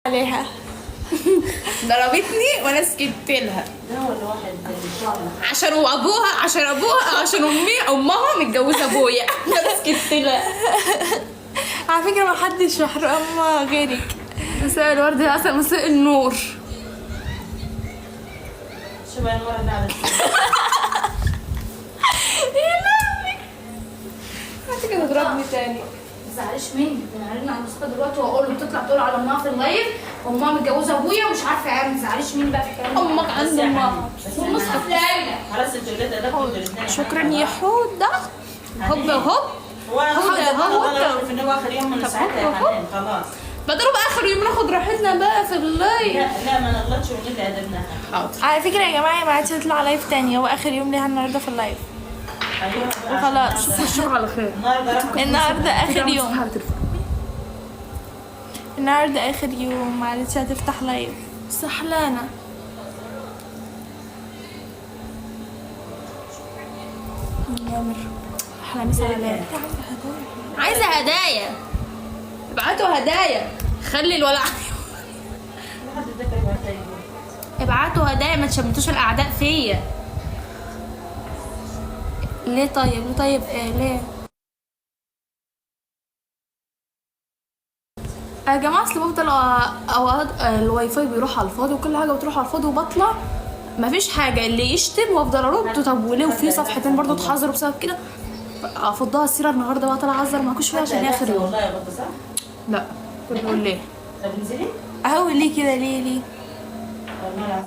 عليها. ضربتني وانا سكت لها. ده هو الواحد عشان ابوها، عشان ابوها، عشان امي، امها متجوزة ابويا. انا سكت لها. على فكرة ما حدش محروق امها غيرك. مساء الورد يا عسل، مساء النور. شبه المرة اللي على يا لهوي، هتيجي تضربني تاني. ما تزعليش مني، ده انا هرن على مصطفى دلوقتي واقول له بتطلع تقول على امها في ال live، امها متجوزة ابويا ومش عارفه ايه. ما تزعليش مني بقى في الكلام ده. امك عند امها. والمصحف ليلى. خلاص انتوا ولاد ادبكم انتوا الاثنين. شكرا يا حوده. هوب هوب. هو هوب هوب. في ان هو اخر يوم من ساعتها يا حنان خلاص. بدل بقى اخر يوم ناخد راحتنا بقى في ال live. لا لا، ما نغلطش ونقل ادبنا. حاضر. على فكرة يا جماعة ما عادش تطلع live تاني، هو اخر يوم ليها النهارده في ال live. ايوه. وخلاص. الشغل على خير. النهارده راح. النهارده اخر يوم، النهارده اخر يوم، ما عادتش هتفتح live. سحلانه. يا احلى مسا عليك. عايزه هدايا، ابعتوا هدايا. خلي الولع. حد اداك يبعتها يقول. ابعتوا هدايا، ما تشمتوش الاعداء فيا. ليه طيب؟ ليه طيب؟ إيه ليه؟ يا جماعة اصل بفضل اوقات الواي فاي بيروح على الفاضي وكل حاجة بتروح على الفاضي، وبطلع مفيش حاجة اللي يشتم وافضل ارد. طب وليه؟ وفي صفحتين برضو اتحذروا بسبب كده. افضها السيرة النهارده بقى، طالعه اعذر معاكم شوية عشان اخر يوم. والله يا بطه صح؟ لا كنت بقول ليه. طب انزلي. اهو ليه كده؟ ليه ليه؟ والله العظيم.